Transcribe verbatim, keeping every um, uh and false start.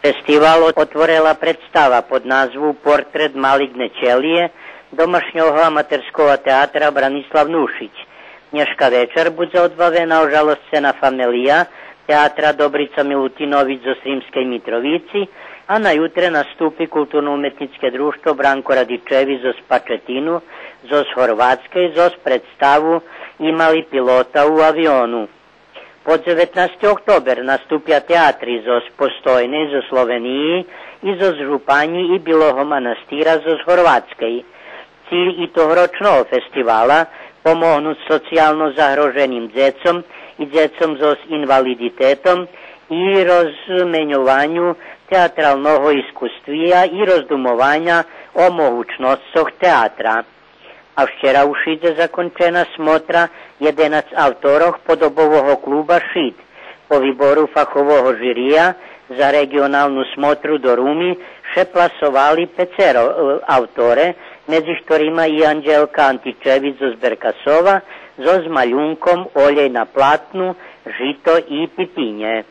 Фестивал отворела представа под назву Портрет малигне челиє домашнього аматерского театра Бранислав Нушич. Нєшка вечар будзе одбавена ожалосцена фамелия театра Добрица Милутинович зоз Сримскей Митровици, а на ютре наступи Културно-уметнїцке дружтво Бранко Радичевич зоз Пачетину, зоз Горватскей, зоз представу Има ли пилота у авиону. По дзеветнасти октобер наступя театри зоз Постойней, зоз Словениї и зоз Жупанї и Билого Манастира зоз Горватскей. Циль и тогорочного фестивала помогнуц социялно загроженим дзецом и дзецом зоз инвалидитетом и розменьованю театралного искуствия и роздумованя о могучносцох театра. А вчера уж идзе закончена смотра єденац авторох подобового клуба Шид. По вибору фахового жирия за реґионалну смотру до Руми ше пласовали пецеро, е, авторе, медзи хторима и Анджелка Античевич зоз Беркасова, зоз малюнком Олєй на платну, Жито и пипинє.